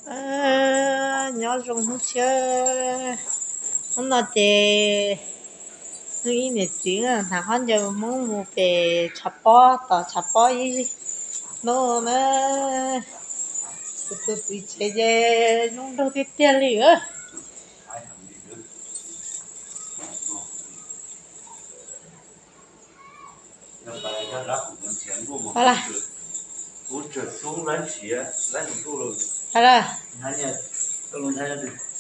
Nyob zoo hnub tshiab, hnub no ces hnub ib niam txiv hnav khaub ncaws Hmoob mus pem tshav pob, tom tshav pob ib hnub na. Kuv tus txiv tsev ces zoo nraug tiag tiag li.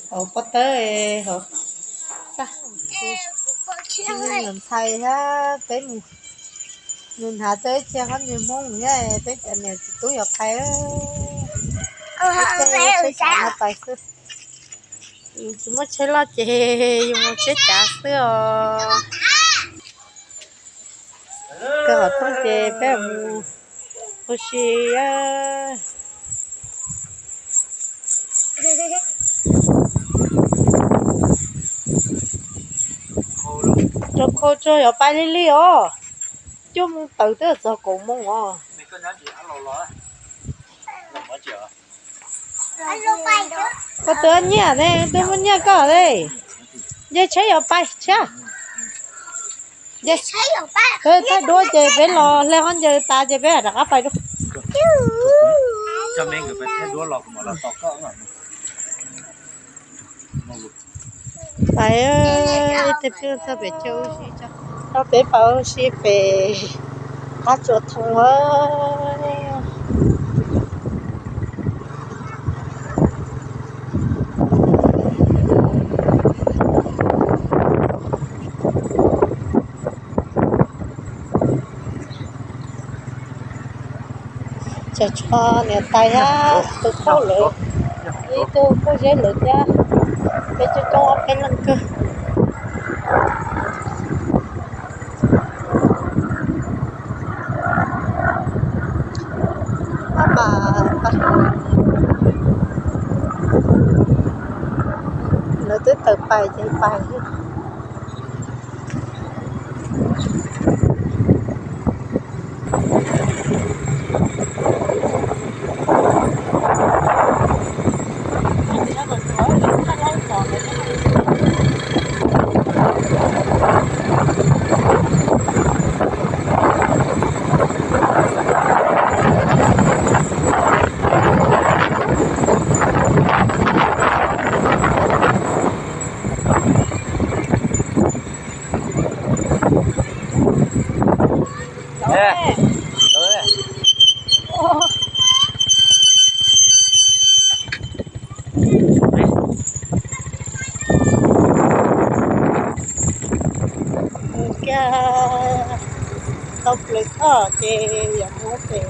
Hauv pob tawb, hauv ntxhais thiab peb mus, nws hnav tau ib txhia khaub ncaws Hmoob thiab, peb cov niam txiv tub yuav pais, peb tsheb cav no pais xwb. Tsis muaj tsheb loj ces yus mus tsheb cav xwb os. Kawg hov thoob ces peb mus ua si. Rau khau tso yuav pais li li os. Cuaj moos tawm twb txog kaum moos os. Koj twb nyiaj ne, twb muaj nyiaj koj ne. Nce tsheb yuav pais thiab. Thaij duab ces peb los hle khaub ncaws tas ces peb rov qab pais dua. Pais, tej peb txog pem chaw ua si tso, rau peb pais ua si pem qab tsua thoo. Ces tshuav niam tais thiab tus phauj lawv, ib tug phauj zeb lawv thiab, peb coob coob ob peb leeg kawg. Lawv twb tawm pais ces pais. Kiag tau plaws toj ces yuav mus pem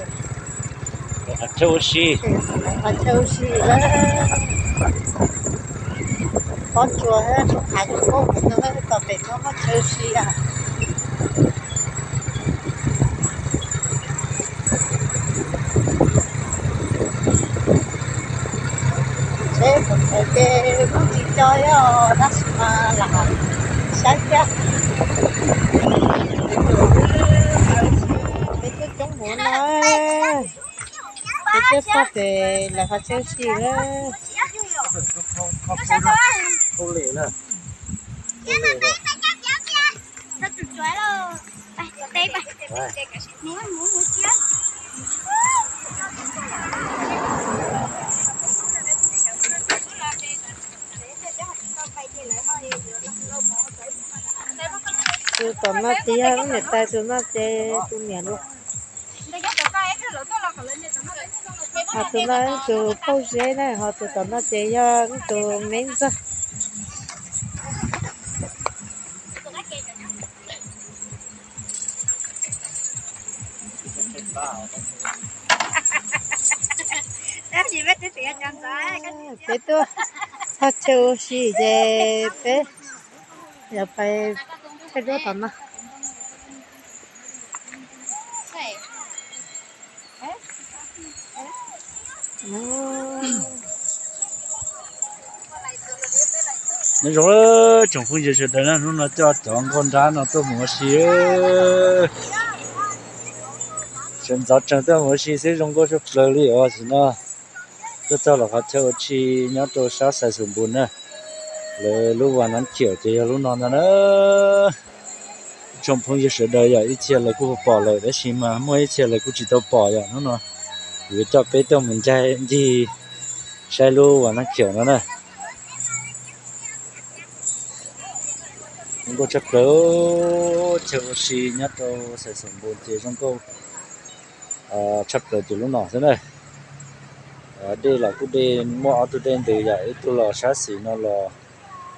qhov chaw ua si, qhov chaw ua si lawm. Pob tsuas tsuas qhav tsuas qub no tom pem no qhov chaw ua si a. Tsheb txawv txawv ces kuj tsis co thiab, tab sis mas lam saib thiab. Peb twb coob mus no, peb twb txog pem lawv qhov chaw ua si lawm. Tus tom no ces yog lub niam tais, tus no ces tus niam laus. Ho tus no tus phauj zeb na, ho tus tom no ces yog tus me ntxawg. Peb tuaj txog chaw ua si ces peb yuav pais thaij duab tom no. Nyob zoo tsoom phooj ywg sawv daws na, hnub no coj cov nkauj nrab no tuaj mus ua si. Sawv ntxov tsees tuaj mus ua si xwb zoo nkauj suav plaws li os sim no. Tuaj txog los qhov chaw ua si nyob rau sab Xais Xus Npus na, lawv lub Vas Nab Khiam ces yog lub no ntag na. Tsoom phooj ywg sawv daws yog ib txhia lawv kuj pom lawm tab sis mas muaj ib txhia lawv kuj tsis tau pom yom. Hnub no kuv yuav coj peb tuaj mus ncig saib lub Vas Nab Khiam no na. Zoo nkauj tshaj plaws, chaw ua si nyob rau Xais Xus Npus ces zoo nkauj tshaj plaws ces lub no xwb na. Dej los kuj dej muaj ob tug dej ntws yom, ib tug los sab xis no los,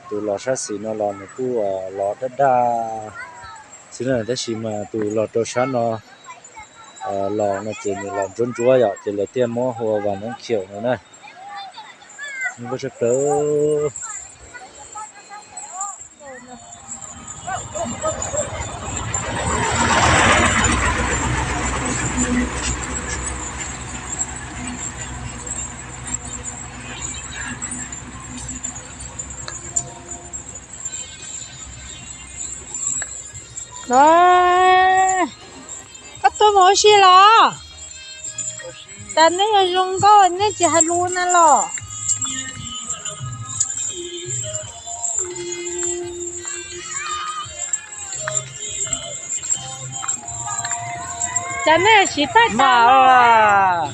tus los sab xis no los nws kuj los daj daj xwb na, tab sis mas tus los rau sab no los no ces nws los ntsuab ntsuab yom, ces lawv thiaj muab hu ua Vas Nab Khiam no na. Zoo nkauj tshaj plaws. No, koj tuaj mus ua si los? Cas nej yuav zoo nkauj nej tsis hais lus na los? Cas nej siv tag mas.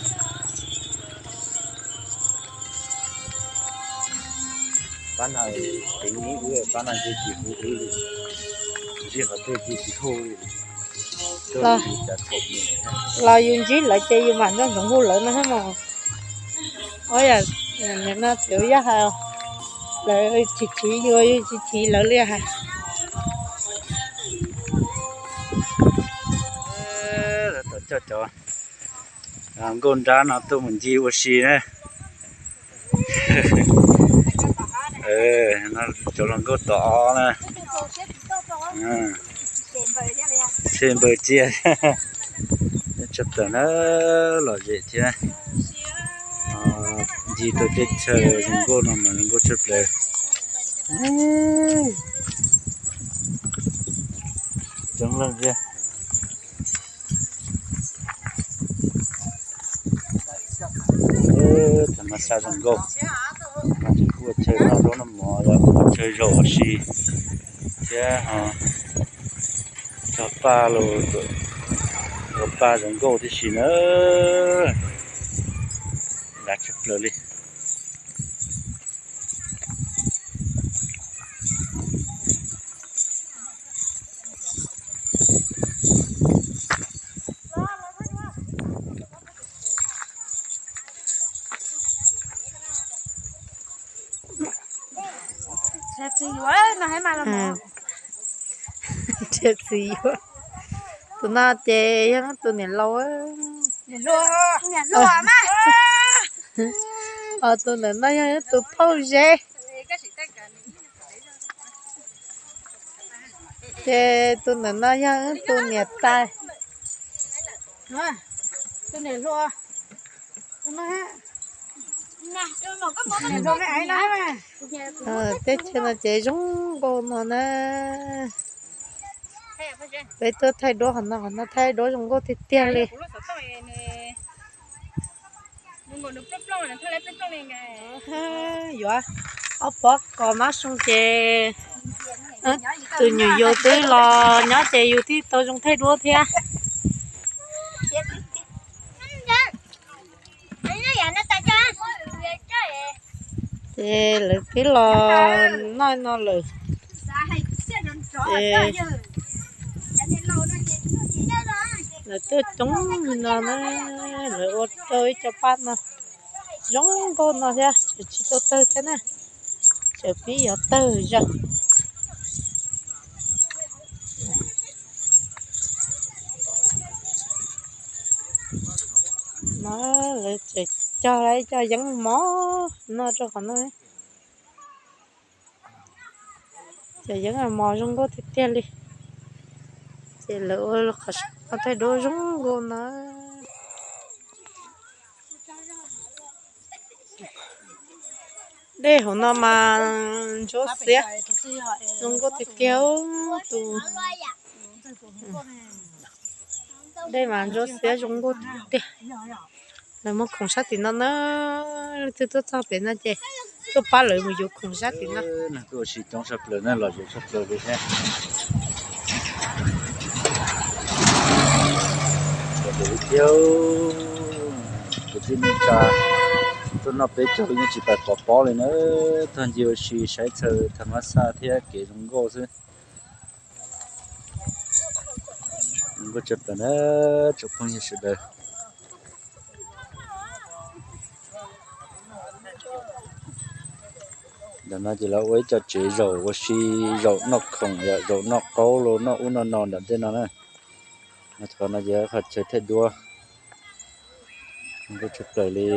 Pab no, pab no ces tsis hu wb li, ntsib qhov twg ces tsis hu li. Los yus ntsib lawv ces yus mam nco ntsoov hu lawv no thiab mas. Ua yam no txiv yaj hais, lawv chim chim yus, yus chim chim lawv li hais. Coj cov nkauj nrab no tuaj mus ncig ua si na. Cov hluas nkauj tom ob na. Tshe npaws cia. Tshaj plaws na, lom zem thiab. Ncig rau teb chaws zoo nkauj no mas zoo nkauj tshaj plaws. Coob leej thiab. Thaum no xya zoo nkauj, no ces kuj ua chaw noj zaub noj mov los ua chaw zaum ua si thiab ho cog paj los, ua paj zoo nkauj tib si na. Dav tshaj plaws li. Nrhiav txiv yuav, tus no ces yog tus niam laus. Tus ntawm no yog tus phauj Zeb. Ces tus ntawm no yog wb tus niam tais. Teb chaws no ces zoo nkauj no na. Peb tuaj thaij duab qhov no, qhov no thaij duab zoo nkauj tiag tiag li. Yuav ob pob kos mab soo ces tus nyuam yaus twb los nyob ces yus thiaj tau zoo thaij duab thiab. Ces lawv twb los noj no lawm. Ces lawv tuaj coob li no na, lawv ua rau ib co paj no zoo nkauj no thiab, tseem tsis tau tawg thiab na, tseem pib yuav tawg zog. No lawv tseem cog ib co yeeb mos noj rau qhov no. Cov yeeb mos zoo nkauj tiag tiag li. Ces lawv ua qhov no thaij duab zoo nkauj no. Dej hauv no mas ntsuab xiab, zoo nkauj tiag tiag tus. Dej mas ntsuab xiab zoo nkauj tiag tiag. Lawv muab khoom sab tim no na, leej twg tuaj txog pem no ces tuaj pab lawv mus yuav khoom sab tim no. Neeg tuaj ua si coob tshaj plaws na, lom zem tshaj plaws li thiab. Lom zem li thiab, kwv tij neej tsa tuaj noj peb caug yeej tsis pom pob li na, tuaj ncig ua si saib chaw tham mas xaj thiab kev zoo nkauj xwb. Zoo nkauj tshaj plaws na tsoom phooj ywg sawv daws. Ntawm no ces lawv ua ib co tsev zaum ua si, zaum noj khoom, zaum noj qaub los noj ub noj no ntawm tej no na. Qhov no ces qhov chaw thaij duab, zoo nkauj tshaj plaws li.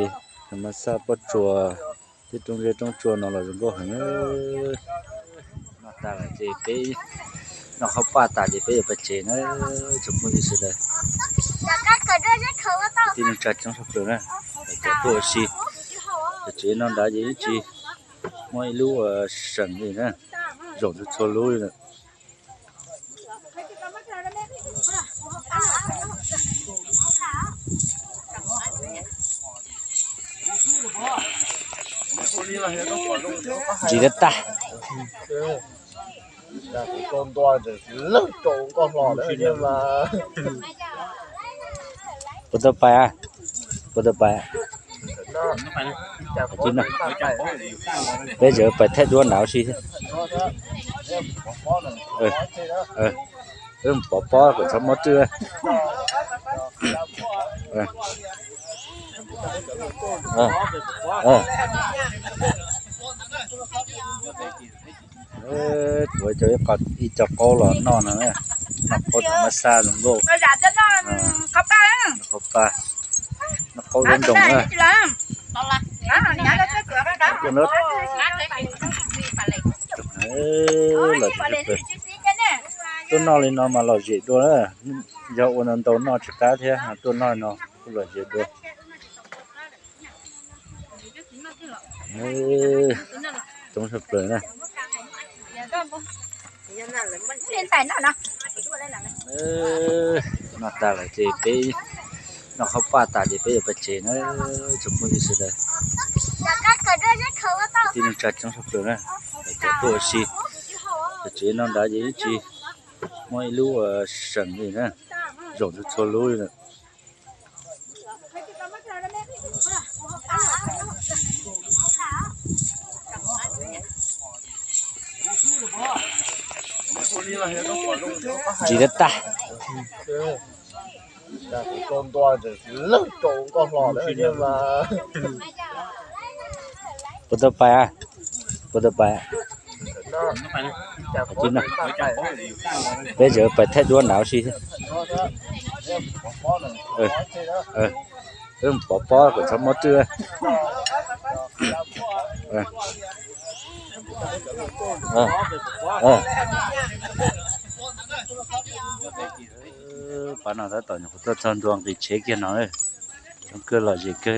Tham mas xaj pob tsuas thiab roob zeb roob tsua no los zoo nkauj heev. Noj tas lawm ces peb noj qhov paj tas ces peb yuav pais tsev na tsoom phooj ywg sawv daws. Kwv tij neej tsa coob tshaj plaws na, cov tuaj ua si. Cov tsev no nrad ces ib tsis muaj ib lub seem li na, zaum txhua txhua lub li lawm. Ntsis dab tag. Puas tau pais, puas tau pais. Peb tseem pais thaij duab nrad ua si thiab. Wb mus pov pob kom txhob muab twj. Tuav cov ib co qaub los noj no, noj qaub tham mas xaj zoo nkauj. Noj qaub paj, noj qaub zaub ntoos na. Tuaj noj li no mas lom zem dua na, yog ua ntau ntau noj tsis qab thiab, tuaj noj no kuj lom zem dua. Coob tshaj plaws na. Noj tas lawm ces peb noj qhov paj tas ces peb yuav pais tsev na tsoom phooj ywg sawv daws. Kwv tij neej tsa coob tshaj plaws na, cov tuaj ua si. Cov tsev no nrad ces ib tsis muaj ib lub seem li na, zaum txhua txhua lub li lawm. Ntsis dab tag. Puas tau pais, puas tau pais. Peb tseem pais thaij duab nrad ua si thiab. Wb mus pov pob kom txhob muab twj. Pab no tab tom nyuam qhuav tuaj txog ntua nqis tsheb kiag no, zoo kawg lom zem kawg.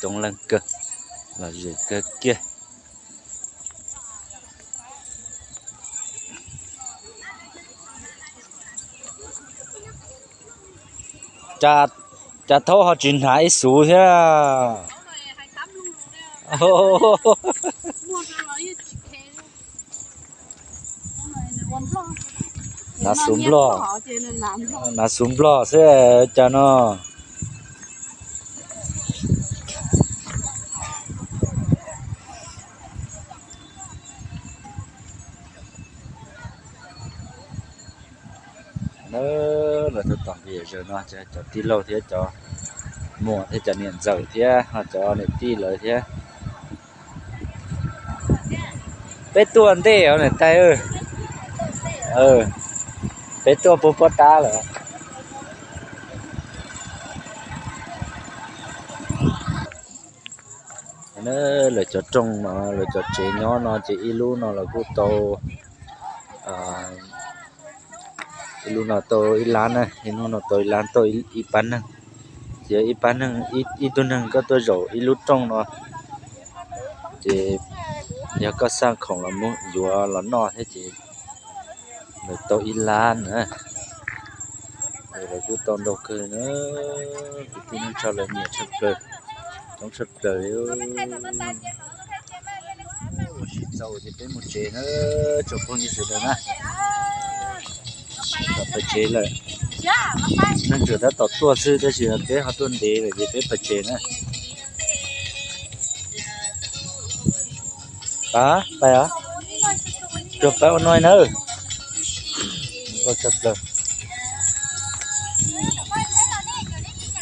Coob leej kawg, lom zem kawg kiag. Cas thaub ho tsis hnav ib xuv thiab. Hnav xuv nplog, hnav xuv nplog xwb cas no. Lawv tuaj tos nqis yam zaws no, cov tij laug thiab cov muam thiab cov niam ntxawm thiab ho cov niam tij lawv thiab. Peb tuaj ntej os niam tais. Peb tuaj puag pob tab lawm. Lawv cov rooj no, lawv cov tsev nyob no ces ib lub no los kuj tau, ib lub no tau ib lab na, ib lub no tau ib lab, tau ib pab neeg. Ces ib pab neeg, ib tug neeg koj tuaj zaum ib lub rooj no, Ces yog koj xaj khoom los muab yuav los noj thiab ces lawv tau ib lab na. Lawv kuj tau ntau kawg na. Kwv tij neej tsa lawv nyiam tshaj plaws, coob tshaj plaws li. Ua si txaus ces peb mus tsev na, tsoom phooj ywg sawv daws na. Pais tsev lawm. Neeg tsuas tab tom tuaj xwb tab sis peb ho tuaj ntev lawm ces peb pais tsev na. Pab, pais os. Rov pab ua no nawb. Nkauj tshaj plaws.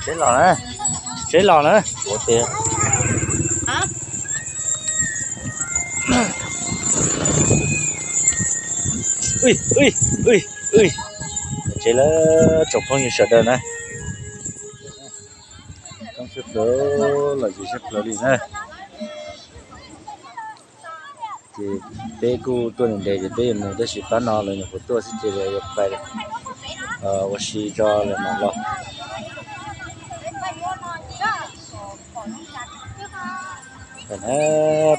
Seb los na, seb los na, ua tiag. Ui, ui, ui, ui. Tsev lawm tsoom phooj ywg sawv daws na. Coob tshaj plaws, lom zem tshaj plaws li na. Ces peb kuj tuaj ntev ntev ces peb yuav mus tab sis pab no lawv nyuam qhuav tuaj xwb ces lawv yuav pais ua si tso lawm mam los.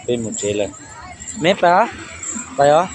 Peb mus tsev lawm. Meb pais os, pais os.